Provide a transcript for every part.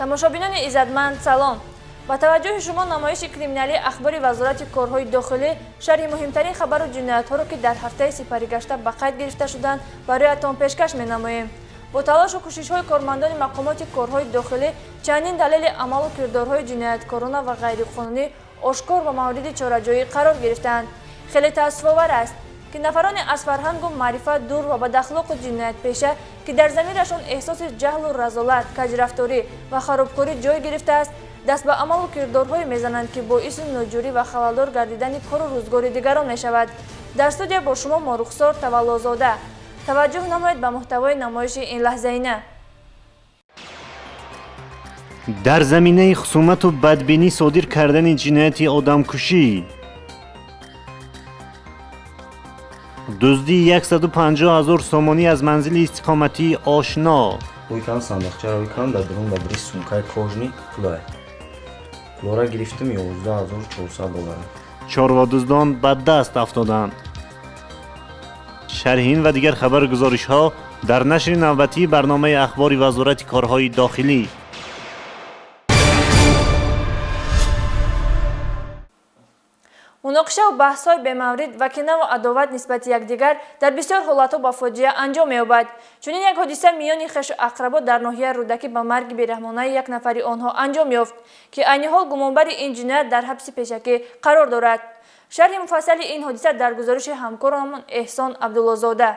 Тамошобинони иззатманд, салом. Ба таваҷҷӯҳи шумо намоиши криминалии ахбори Вазорати корҳои дохилӣ, шарҳи муҳимтарин хабару ҷиноятҳоро, ки дар ҳафтаи сипаригашта ба қайд гирифта шуданд, бароятон пешкаш менамоем. Бо талошу кӯшишҳои кормандони мақомоти корҳои дохилӣ чандин далели амалу кирдорҳои ҷинояткорона ва ғайриқонунӣ ошкор ва мавриди чораҷӯӣ қарор гирифтаанд. Хеле таассуфовар аст, ки нафароне аз фарҳангу маърифат дур ва бадахлоқу ҷиноятпеша, ки дар замирашон эҳсоси ҷаҳлу разолат, каҷрафторӣ ва харобкорӣ ҷой гирифтааст, даст ба амалу кирдорҳое мезананд, ки боиси ноҷурӣ ва халалдор гардидани кору рӯзгори дигарон мешавад. Дар студия бо шумо Морухсор Таваллозода. Таваҷҷӯҳ намоед ба муҳтавои намоиши ин лаҳзаина. Дар заминаи хусумату бадбинӣ содир кардани ҷинояти одамкушӣ, дуздии 150 ҳазор сомонӣ аз манзили истиқоматии ошно. Ӯйкан сандақчаро ӯйкан, дар дурун ба бири сумкаи кожни пулай. Пулора гирифтим 11 400 доллара. Чорводуздон ба даст афтоданд. Шарҳи ин ва дигар хабару гузоришҳо дар нашри навбатии барномаи ахбори Вазорати корҳои дохилӣ. Муноқишаву баҳсҳои бемаврид ва кинаву адоват нисбати якдигар дар бисёр ҳолатҳо ба фоҷиа анҷом меёбад. Чунин як ҳодиса миёни хешу ақрабо дар ноҳияи Рӯдакӣ ба марги бераҳмонаи як нафари онҳо анҷом ёфт, ки айни ҳол гумонбари ин ҷиноят дар ҳабси пешакӣ қарор дорад. Шарҳи муфассали ин ҳодиса дар гузориши ҳамкорамон Эҳсон Абдуллозода.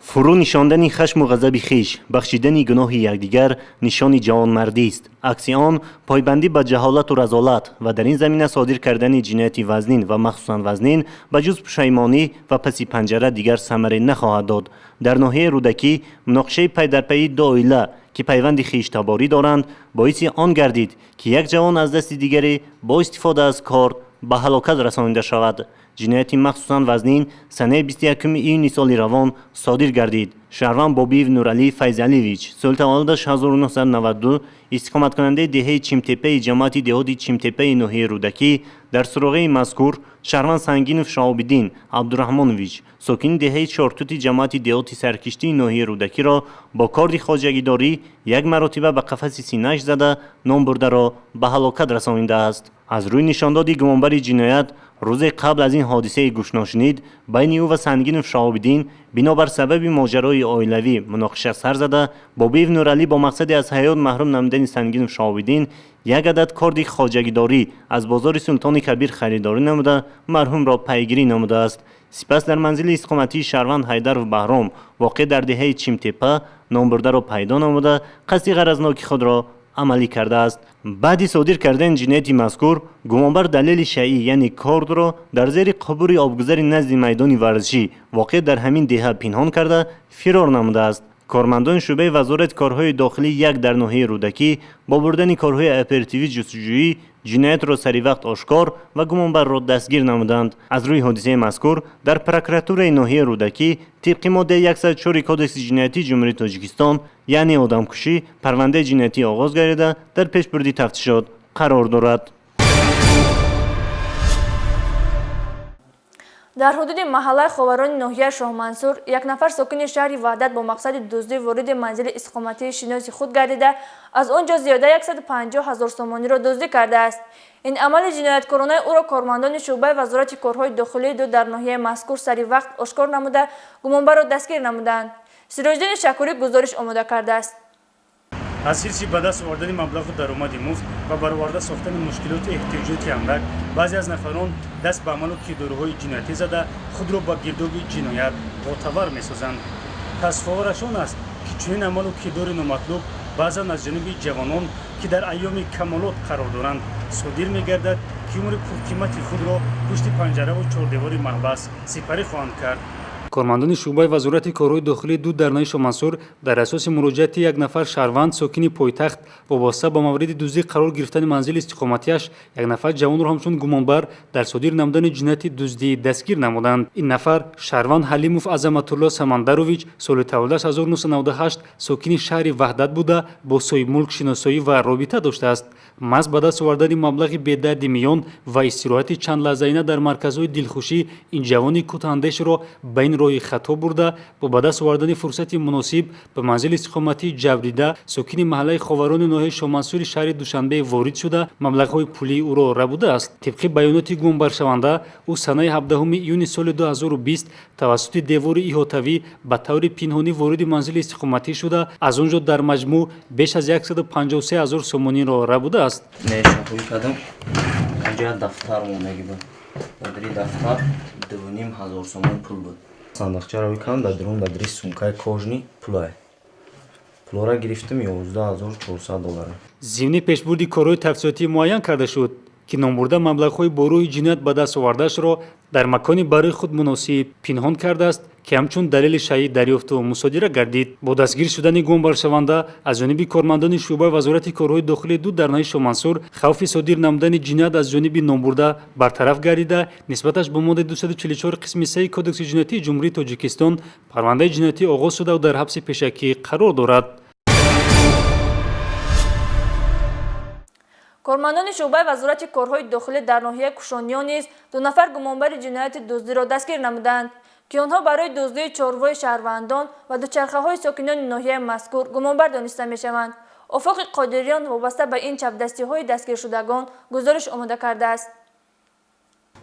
Фурӯ нишондани хашму ғазаби хиш, бахшидани гуноҳи якдигар нишони ҷавонмардист. Акси он пойбандӣ ба ҷаҳолату разолат ва дар ин замина содир кардани ҷинояти вазнин ва махсусан вазнин ба ҷуз пушаймонӣ ва паси панҷара дигар самаре нахоҳад дод. Дар ноҳияи Рӯдакӣ муноқишаи пайдарпайи ду оила, ки пайванди хиштаборӣ доранд, боиси он гардид, ки як ҷавон аз дасти дигаре бо истифода аз корд ба ҳалокат расонида шавад. Ҷинояти махсусан вазнин санаи 21 июни соли равон содир гардид. Шаҳрванд Бобиев Нуралӣ Файзалиевич, соли таваллудаш 1992, истиқоматкунандаи деҳаи Чимтепаи ҷамоати деҳоти Чимтепаи ноҳияи Рӯдакӣ, дар суроғаи мазкур шаҳрванд Сангинов Шаҳобиддин Абдураҳмонович, сокини деҳаи Чортути ҷамоати деҳоти Саркиштии ноҳияи Рӯдакиро бо корди хоҷагидорӣ як маротиба ба қафаси синааш зада, номбурдаро ба ҳалокат расонидааст. Аз рӯи нишондоди гумонбари ҷиноят, рӯзе қабл аз ин ҳодисаи гӯшношунид байни ӯ ва Сангинов Шаҳобиддин бинобар сабаби моҷарои оилавӣ муноқиша сар зада, Бобиев Нуралӣ бо мақсади аз ҳаёт маҳрум намудани Сангинов Шаҳобиддин як адад корди хоҷагидорӣ аз бозори Султони Кабир харидорӣ намуда, марҳумро пайгирӣ намудааст. Сипас дар манзили истиқоматии шаҳрванд Ҳайдаров Баҳром, воқеъ дар деҳаи Чимтепа, номбурдаро пайдо намуда, қасди ғаразноки худро амалӣ кардааст. Баъди содир кардани ҷинояти мазкур гумонбар далели шайъӣ, яъне кордро, дар зери қубури обгузари назди майдони варзишӣ, воқеъ дар ҳамин деҳа, пинҳон карда, фирор намудааст. Кормандони шӯъбаи Вазорати корҳои дохилӣ як дар ноҳияи Рӯдакӣ бо бурдани корҳои оперативӣ ҷустуҷӯӣ ҷиноятро саривақт ошкор ва гумонбарро дастгир намуданд. Аз рӯи ҳодисаи мазкур дар прокуратураи ноҳияи Рӯдакӣ тибқи моддаи 104 Кодекси ҷиноятии Ҷумҳурии Тоҷикистон, яъне одамкушӣ, парвандаи ҷиноятӣ оғоз гардида, дар пешбурди тафтишот қарор дорад. Дар ҳудуди маҳаллаи Ховарони ноҳияи Шоҳмансур як нафар сокини шаҳри Ваҳдат бо мақсади дуздӣ вориди манзили истиқоматии шиноси худ гардида, аз он ҷо зиёда 150 ҳазор сомониро дуздӣ кардааст. Ин амали ҷинояткоронаи ӯро кормандони шӯъбаи Вазорати корҳои дохилии ду дар ноҳияи мазкур сари вақт ошкор намуда, гумонбарро дастгир намуданд. Сироҷиддини Шакурӣ гузориш омода кардааст. Аз ҳирси ба даст овардани маблағу даромади муфт ва бароварда сохтани мушкилоти эҳтиёҷоти андак баъзе аз нафарон даст ба амалу кирдорҳои ҷиноятӣ зада, худро ба гирдоби ҷиноят ботавар месозанд. Таассуфовараш он аст, ки чунин амалу кирдори номатлуб баъзан аз ҷониби ҷавонон, ки дар айёми камолот қарор доранд, содир мегардад, ки умри пурқимати худро пушти панҷараву чордевори маҳбас сипарӣ хоҳанд кард. Кормандони шӯъбаи Вазорати корҳои дохилии ду дар ноҳияи Шоҳмансур дар асоси муроҷиати як нафар шаҳрванд, сокини пойтахт, вобаста ба мавриди дуздӣ қарор гирифтани манзили истиқоматиаш як нафар ҷавонро ҳамчун гумонбар дар содир намудани ҷинояти дуздӣ дастгир намуданд. Ин нафар шаҳрванд Ҳалимов Азаматулло Самандарович, соли таваллудаш 1998, сокини шаҳри Ваҳдат буда, бо соҳибмулк шиносоӣ ва робита доштааст. Маҳз ба даст овардани маблағи бедарди миён ва истироҳати чандлаҳзаина дар марказҳои дилхушӣ ин ҷавони кӯтоҳандешро ба ин роҳи хато бурда, бо ба даст овардани фурсати муносиб ба манзили истиқоматии ҷабрдида, сокини маҳаллаи Ховарони ноҳияи Шоҳмансури шаҳри Душанбе ворид шуда, маблағҳои пулии ӯро рабудааст. Тибқи баёноти гумонбаршаванда, ӯ санаи 17 июни соли 2020 тавассути девори иҳотавӣ ба таври пинҳонӣ вориди манзили истиқоматӣ шуда, аз он ҷо дар маҷмӯъ беш аз 153 ҳазор сомониро рабудааст. Нешаҳоӣ кардам, инҷа дафтар мондагӣ буд. Дар дафтар 2500 сомон пул буд. Сандақчаро викам, дар дурун дар сумкаи кожаный пулай. Пулора гирифтам 11400 доллар. Зимни пешбурди корҳои тафтишотӣ муайян карда шуд, ки номбурда маблағҳои бо рӯҳи ҷиноят ба даст овардаашро дар макони барои худ муносиб пинҳон кардааст, ки ҳамчун далели шаҳид дарёфту мусодира гардид. Бо дастгир шудани гумонбаршаванда аз ҷониби кормандони шӯъбаи Вазорати корҳои дохилии ду дар ноҳияи Шоҳмансур хавфи содир намудани ҷиноят аз ҷониби номбурда бартараф гардида, нисбаташ бо моддаи 244 қисми 3 Кодекси ҷиноятии Ҷумҳурии Тоҷикистон парвандаи ҷиноятӣ оғоз шуда дар ҳабси пешакӣ қарор дорад. Кормандони шӯъбаи Вазорати корҳои дохилӣ дар ноҳияи Кушониён низ ду нафар гумонбари ҷинояти дуздиро дастгир намуданд, ки онҳо барои дуздии чорвои шаҳрвандон ва дучархаҳои сокинони ноҳияи мазкур гумонбар дониста мешаванд. Офоқи Қодириён вобаста ба ин чапдастиҳои дастгиршудагон гузориш омода кардааст.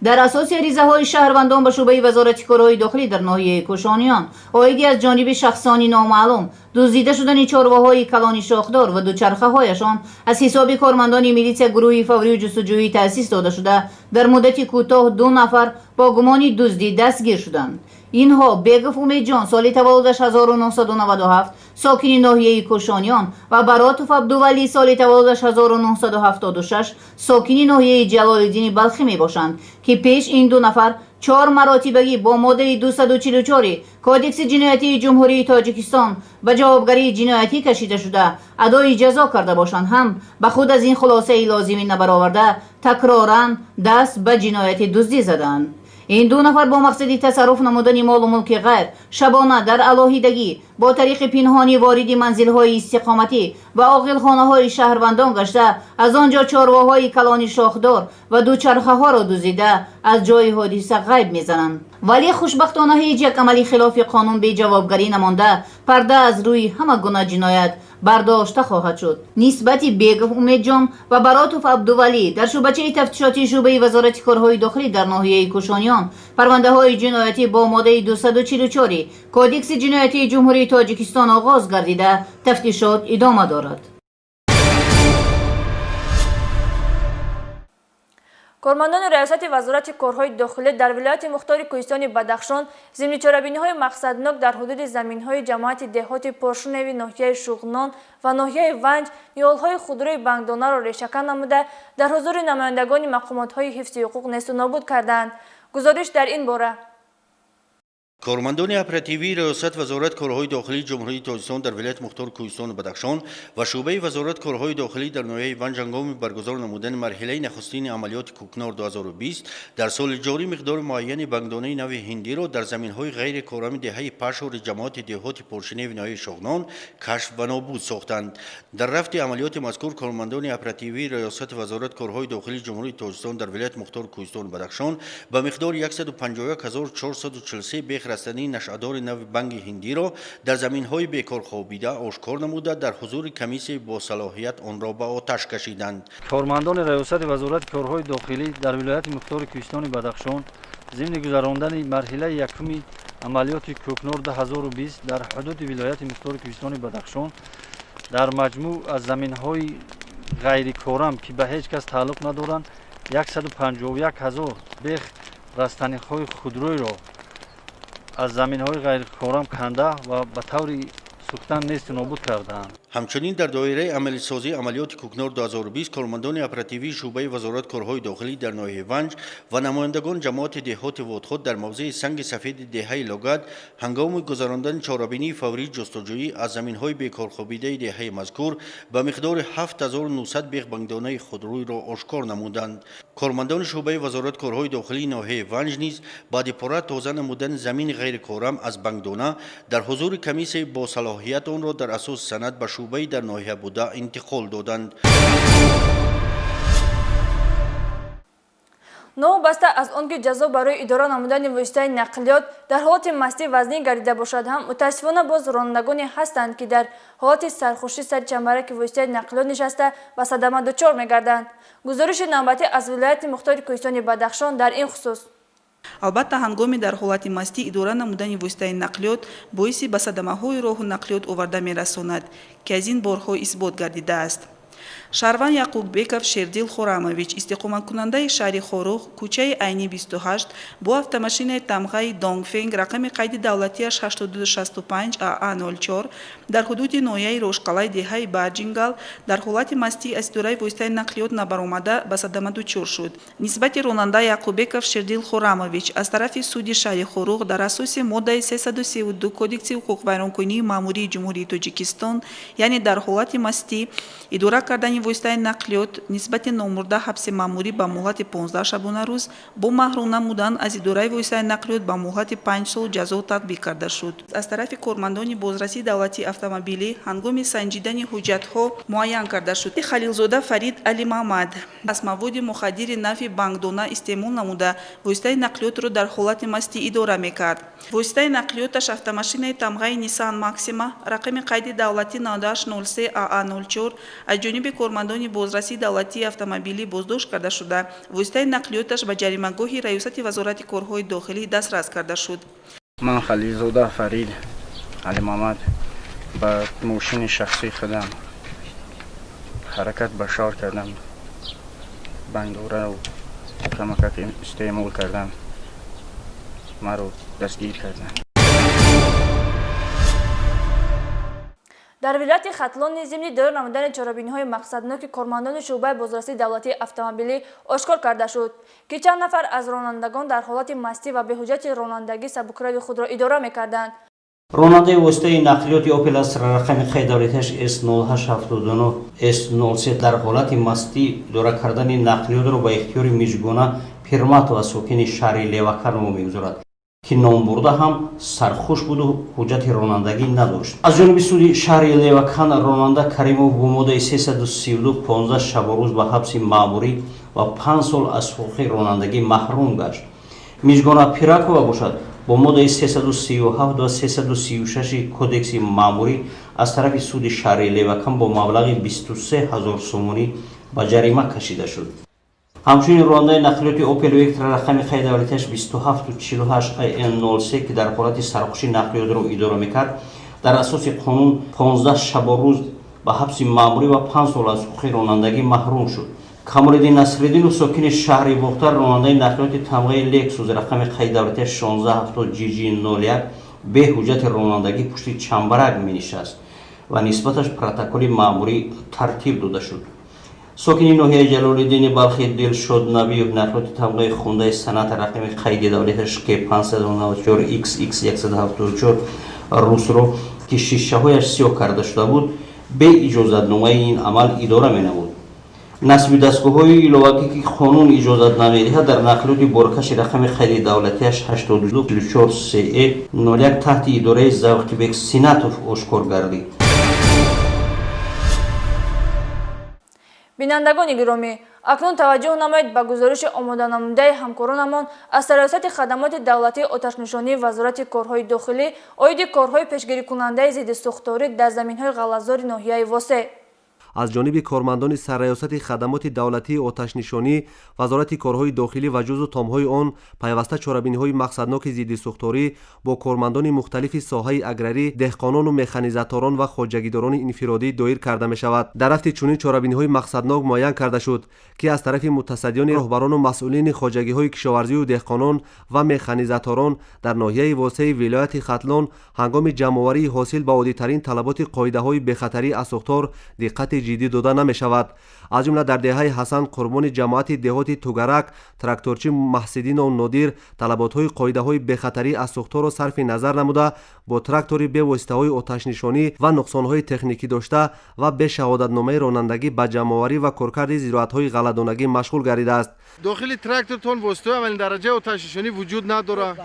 Дар асоси аризаҳои шаҳрвандон ба шӯъбаи Вазорати корҳои дохилӣ дар ноҳияи Кушониён оиди аз ҷониби шахсони номаълум дуздида шудани чорвоҳои калони шохдор ва дучархаҳояшон аз ҳисоби кормандони милитсия гурӯҳи фаврию ҷустуҷӯӣ таъсис дода шуда, дар муддати кӯтоҳ ду нафар бо гумони дуздӣ дастгир шуданд. Инҳо Бегов Умедҷон, соли таваллудаш 1997, сокини ноҳияи Кушониён, ва Баротов Абдувалӣ, соли таваллудаш 1976, сокини ноҳияи Ҷалолиддини Балхӣ мебошанд, ки пеш ин ду нафар чор маротибагӣ бо моддаи 244 Кодекси ҷиноятии Ҷумҳурии Тоҷикистон ба ҷавобгарии ҷиноятӣ кашида шуда, адои ҷазо карда бошанд ҳам, ба худ аз ин хулосаи лозимӣ набароварда, такроран даст ба ҷинояти дуздӣ заданд. Ин ду нафар бо мақсади тасарруф намудани молу мулки ғайр шабона дар алоҳидагӣ бо тариқи пинҳонӣ вориди манзилҳои истиқоматӣ ва оғилхонаҳои шаҳрвандон гашта, аз он ҷо чорвоҳои калони шохдор ва дучархаҳоро дуздида, аз ҷои ҳодиса ғайб мезананд. Вале хушбахтона ҳеҷ як амали хилофи қонун беҷавобгарӣ намонда, парда аз рӯи ҳама гуна ҷиноят бардошта хоҳад шуд. Нисбати Бегов Умедҷон ва Баротов Абдувалӣ дар шӯъбачаи тафтишотии шӯъбаи Вазорати корҳои дохилӣ дар ноҳияи Кушониён парвандаҳои ҷиноятӣ бо моддаи 244 Кодекси ҷиноятии Ҷумҳурии Тоҷикистон оғоз гардида, тафтишот идома дорад. Кормандони Раёсати Вазорати корҳои дохилӣ дар вилояти мухтори Кӯҳистони Бадахшон зимни чорабиниҳои мақсаднок дар ҳудуди заминҳои ҷамоати деҳоти Поршуневи ноҳияи Шуғнон ва ноҳияи Ванҷ ниҳолҳои худрои бангдонаро решакан намуда, дар ҳузури намояндагони мақомотҳои ҳифзи ҳуқуқ несту нобуд карданд. Гузориш дар ин бора. Кормандони оперативии Раёсат Вазорат корҳои дохилии Ҷумҳурии Тоҷикистон дар вилояти мухтори Кӯҳистону Бадахшон ва шӯъбаи Вазорат корҳои дохилӣ дар ноҳияи Ванҷ ҳангоми баргузор намудани марҳилаи нахустини амалиёти Кӯкнор 2020 дар соли ҷорӣ миқдори муайяни бангдонаи нави ҳиндиро дар заминҳои ғайрикорами деҳаи Пашори ҷамоати деҳоти Поршиневи ноҳияи Шоғнон кашф ва нобуд сохтанд. Дар рафти амалиёти мазкур кормандони оперативии Раёсати Вазорат корҳои дохилии Ҷумҳурии Тоҷикистон дар вилояти мухтори Кӯҳистону Бадахшон ба миқдори 151 443 бех растании нашъадори нави банги ҳиндиро дар заминҳои бекорхобида ошкор намуда, дар ҳузури комиссияи босалоҳият онро ба оташ кашиданд. Кормандони Раёсати Вазорати корҳои дохилӣ дар вилояти мухтори Кӯҳистони Бадахшон зимни гузарондани марҳилаи якуми амалиёти Кӯкнор 2020 дар ҳудуди вилояти мухтори Кӯҳистони Бадахшон дар маҷмӯъ аз заминҳои ғайрикорам, ки ба ҳеҷ кас тааллуқ надоранд, 151 ҳазор бех растаниҳои худрӯйро аз заминҳои ғайрикорам канда ва ба таври сӯхтан несту нобуд кардаанд. Ҳамчунин дар доираи амалисозии амалиёти Кӯкнор 2020 кормандони оперативии шӯъбаи Вазорат корҳои дохилӣ дар ноҳияи Ванҷ ва намояндагон ҷамоати деҳоти Водход дар мавзеи Санги Сафеди деҳаи Логат ҳангоми гузарондани чорабинии фаврии ҷустуҷӯӣ аз заминҳои бекорхобидаи деҳаи мазкур ба миқдори 7900 бех бангдонаи худрӯйро ошкор намуданд. Кормандони шӯъбаи Вазорат корҳои дохилии ноҳияи Ванҷ низ баъди пурра тоза намудани замини ғайрикорам аз бангдона дар ҳузури комиссияи босалоҳият онро дар асоси санад ба шӯъбаи дар ноҳия буда интиқол доданд. Новобаста аз он ки ҷазо барои идора намудани воситаи нақлиёт дар ҳолати мастӣ вазнин гардида бошад ҳам, мутаассифона боз ронандагоне ҳастанд, ки дар ҳолати сархушӣ сари чамбараки воситаи нақлиёт нишаста ба садама дучор мегарданд. Гузориши навбатӣ аз вилояти мухтори Кӯҳистони Бадахшон дар ин хусус. Албатта, ҳангоми дар ҳолати мастӣ идора намудани воситаи нақлиёт боиси ба садамаҳои роҳу нақлиёт оварда мерасонад, ки аз ин борҳо исбот гардидааст. Шаҳрванд Яқуббеков Шердил Хорамович, истиқоматкунандаи шаҳри Хоруғ, кӯчаи Айни 28, бо автомашинаи тамғаи Донгфенг рақами қайди давлатиаш 8265 Аа 04 дар ҳудуди ноҳияи Рошқалай, деҳаи Барҷингал дар ҳолати мастӣ аз идораи воситаи нақлиёт набаромада ба садама дучор шуд. Нисбати ронанда Яқуббеков Шердил Хорамович аз тарафи суди шаҳри Хоруғ дар асоси моддаи 332 Кодекси ҳуқуқвайронкунии маъмурии Ҷумҳурии Тоҷикистон, яъне дар ҳолати мастӣ идора кардани воситаи нақлиёт, нисбати номурда ҳабси маъмурӣ ба муҳлати 15 шабонарӯз бо маҳрум намудан аз идораи воситаи нақлиёт ба муҳлати 5 сол ҷазо татбиқ карда шуд. Аз тарафи кормандони бозрасии давлатии автомобилӣ ҳангоми санҷидани ҳуҷҷатҳо муайян карда шуд. Халилзода Фарид Алимамад аз маводи мухаддири нафи бангдона истеъмол намуда воситаи нақлиётро дар ҳолати мастӣ идора мекард. Воситаи нақлиёташ автомашинаи тамғаи Nissan Maxima рақами қайди давлатӣ 9803 Аа 04 аз ҷониби кормандони бозрасии давлатии автомобилӣ боздошт карда шуда, воситаи нақлиёташ ба ҷаримагоҳи Раёсати Вазорати корҳои дохилӣ дастрас карда шуд. Ман Халилзода Фарид Алимамад ба мошини шахсии худам ҳаракат ба шаҳр кардам, бангдораро камакак истеъмол кардам, маро дастгир карданд. Дар вилояти Хатлон низ зимни доир намудани чорабиниҳои мақсадноки кормандони шӯъбаи бозрасии давлатии автомобилӣ ошкор карда шуд, ки чанд нафар аз ронандагон дар ҳолати мастӣ ва беҳуҷҷати ронандагӣ сабукрави худро идора мекарданд. Ронандаи воситаи нақлиёти Opel Astra рақами қайди давлатиаш S0879 S03 дар ҳолати мастӣ идора кардани нақлиётро ба ихтиёри Мижгона Пирматова, сокини шаҳри Левакан мегузорад, ки номбурда ҳам сархуш буду ҳуҷҷати ронандагӣ надошт. Аз ҷониби суди шаҳри Левакан ронанда Каримов бо моддаи 332 15 шаборӯз ба ҳабси маъмурӣ ва 5 сол аз ҳуқуқи ронандагӣ маҳрум гашт. Мижгона Пиракова бошад бо моддаи 337 ва 336 Кодекси маъмурӣ аз тарафи суди шаҳри Левакан бо маблағи 23 000 сомонӣ ба ҷарима кашида шуд. Ҳамчунин ронандаи нақлиёти Opel Vectra рақами қайди давлатиаш 2748 IN03, ки дар ҳолати сархушӣ нақлиётро идора мекард, дар асоси қонун 15 шаборӯз ба ҳабси маъмурӣ ва 5 сол аз ҳуқуқи ронандагӣ маҳрум шуд. Камолиддин Насриддинов, сокини шаҳри Бохтар, ронандаи нақлиёти тамғаи Lexus рақами қайди давлатиаш 1670 GG01 бе ҳуҷҷати ронандагӣ пушти чамбарак менишаст ва нисбаташ протоколи маъмурӣ тартиб дода шуд. Сокини ноҳияи Ҷалолиддини Балхи Дилшод Набиев нақлиёти тамғаи Хундаи Саната рақами қайди давлатиаш К594 XX174 русро, ки шишаҳояш сиёҳ карда шуда буд, бе иҷозатномаи ин амал идора менамуд. Насби дастгоҳҳои иловагӣ, ки қонун иҷозат намедиҳад, дар нақлиёти боркаши рақами қайди давлатиаш 8244 CE 01 таҳти идораи Завқибек Синатов ошкор гардид. Бинандагони гиромӣ, акнун таваҷҷӯҳ намоед ба гузориши омоданамудаи ҳамкоронамон аз Раёсати хадамоти давлатии оташнишонии Вазорати корҳои дохилӣ оиди корҳои пешгирикунандаи зидди сӯхторӣ дар заминҳои ғаллазори ноҳияи Восе. Аз ҷониби кормандони Сарраёсати хадамоти давлатии оташнишонӣ Вазорати корҳои дохилӣ ва ҷузъу томҳои он пайваста чорабиниҳои мақсадноки зидди сӯхторӣ бо кормандони мухталифи соҳаи аграрӣ, деҳқонону механизаторон ва хоҷагидорони инфиродӣ доир карда мешавад. Дар рафти чунин чорабиниҳои мақсаднок муайян карда шуд, ки аз тарафи мутасаддиёни роҳбарону масъулини хоҷагиҳои кишоварзию деҳқонон ва механизаторон дар ноҳияи Восеи вилояти Хатлон ҳангоми ҷамъоварии ҳосил ба оддитарин талаботи қоидаҳои бехатарӣ аз сӯхтор диққати ҷиддӣ дода намешавад. Аз ҷумла дар деҳаи Ҳасан Қурбони ҷамоати деҳоти Тугарак тракторчи Маҳсидинов Нодир талаботҳои қоидаҳои бехатарӣ аз сӯхторро сарфи назар намуда бо трактори бевоситаҳои оташнишонӣ ва нуқсонҳои техникӣ дошта ва бе шаҳодатномаи ронандагӣ ба ҷамъоварӣ ва коркарди зироатҳои ғалладонагӣ машғул гардидааст. Дохили трактортон воситаҳои аввалин дараҷаи оташнишонӣ вуҷуд надорад.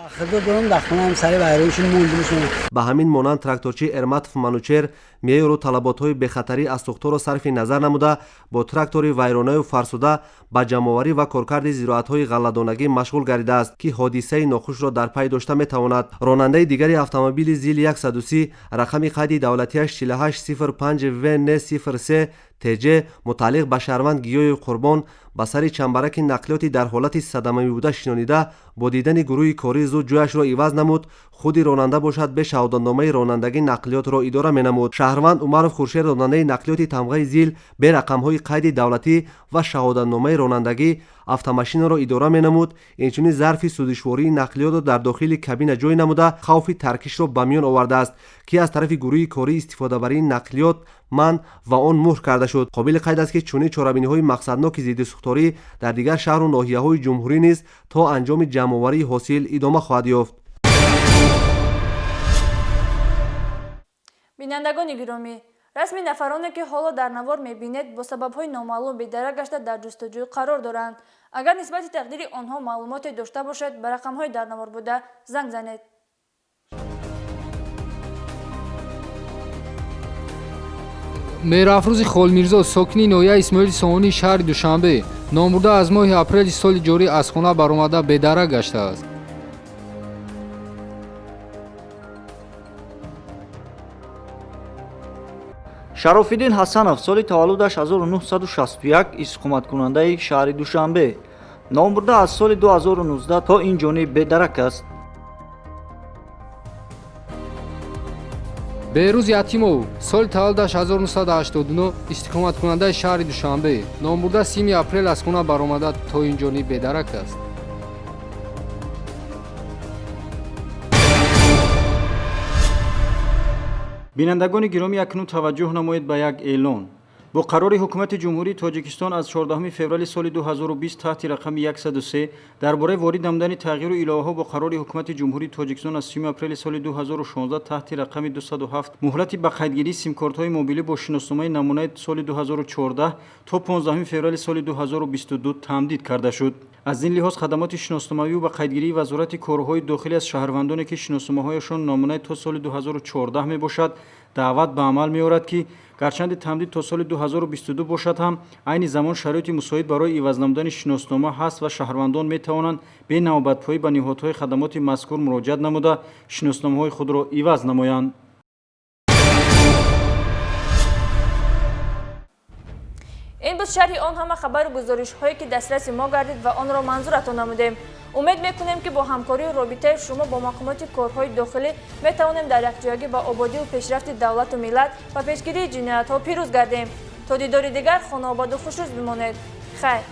Ба ҳамин монанд тракторчи Эрматов Манучер меъёру талаботҳои бехатарӣ аз сӯхторро сарфи назар намуда, бо трактори вайронаю фарсуда ба ҷамъоварӣ ва коркарди зироатҳои ғалладонагӣ машғул гардидааст, ки ҳодисаи нохушро дар пай дошта метавонад. Ронандаи дигари автомобили ЗИЛ 130 рақами қайди давлатиаш 4805 ВН 03 ТЖ мутааллиқ ба шаҳрванд Гиёи Қурбон ба сари чамбараки нақлиёти дар ҳолати садамавӣ буда шинонида, бо дидани гурӯҳи корӣ зуд ҷояшро иваз намуд. Худи ронанда бошад, бе шаҳодатномаи ронандагӣ нақлиётро идора менамуд. Шаҳрванд Умаров Хуршед, ронандаи нақлиёти тамғаи ЗИЛ бе рақамҳои қайди давлатӣ ва шаҳодатномаи ронандагӣ автомашинаро идора менамуд. Инчунин зарфи сӯзишвории нақлиётро дар дохили кабина ҷой намуда, хавфи таркишро ба миён овардааст, ки аз тарафи гурӯҳи кории истифодабарии нақлиёт манъ ва он муҳр карда шуд. Қобили қайд аст, ки чунин чорабиниҳои мақсадноки зидди сӯхторӣ дар дигар шаҳру ноҳияҳои ҷумҳурӣ низ то анҷоми ҷамъоварии ҳосил идома хоҳад ёфт. Бинандагони гиромӣ, расми нафароне, ки ҳоло дар навор мебинед, бо сабабҳои номаълум бедарак гашта дар ҷустуҷӯ қарор доранд. Агар нисбати тақдири онҳо маълумоте дошта бошед, ба рақамҳои дар навор буда занг занед. Меҳрафрӯзи Холмирзо, сокини ноҳияи Исмоили Сомонии шаҳри Душанбе, номбурда аз моҳи апрели соли ҷорӣ аз хона баромада бедарак гаштааст. Шарофиддин Ҳасанов, соли таваллудаш 1961, истиқоматкунандаи шаҳри Душанбе, номбурда аз соли 2019 то ин ҷониб бедарак аст. Беҳрӯз Ятимов, соли таваллудаш 1989, истиқоматкунандаи шаҳри Душанбе, номбурда 30 апрел аз хона баромада то ин ҷониб бедарак аст. Бинандагони гиромӣ, акнун таваҷҷӯҳ намоед ба як эълон. Бо қарори Ҳукумати Ҷумҳурии Тоҷикистон аз 14 феврали соли 2020 таҳти рақами 103 дар бораи ворид намудани тағйиру иловаҳо бо қарори Ҳукумати Ҷумҳурии Тоҷикистон аз 3 апрели соли 2016 таҳти рақами 207 муҳлати ба қайдгирии симкортҳои мобилӣ бо шиносномаи намунаи соли 2014 то 15 феврали соли 2022 тамдид карда шуд. Аз ин лиҳоз хадамоти шиносномавию ба қайдгирии Вазорати корҳои дохилӣ аз шаҳрвандоне, ки шиносномаҳояшон намунаи то соли 2014 мебошад, даъват ба амал меорад, ки гарчанде тамдид то соли 2022 бошад ҳам, айни замон шароити мусоид барои иваз намудани шиноснома ҳаст ва шаҳрвандон метавонанд бе навбатпоӣ ба ниҳодҳои хадамоти мазкур муроҷиат намуда шиносномаҳои худро иваз намоянд. Ин буд шарҳи он ҳама хабару гузоришҳое, ки дастраси мо гардид ва онро манзуратон намудем. Умед мекунем, ки бо ҳамкорию робитаи шумо бо мақомоти корҳои дохилӣ метавонем дар якҷоягӣ ба ободию пешрафти давлату миллат ва пешгирии ҷиноятҳо пирӯз гардем. То дидори дигар хонаободу хушрӯз бимонед. Хайр.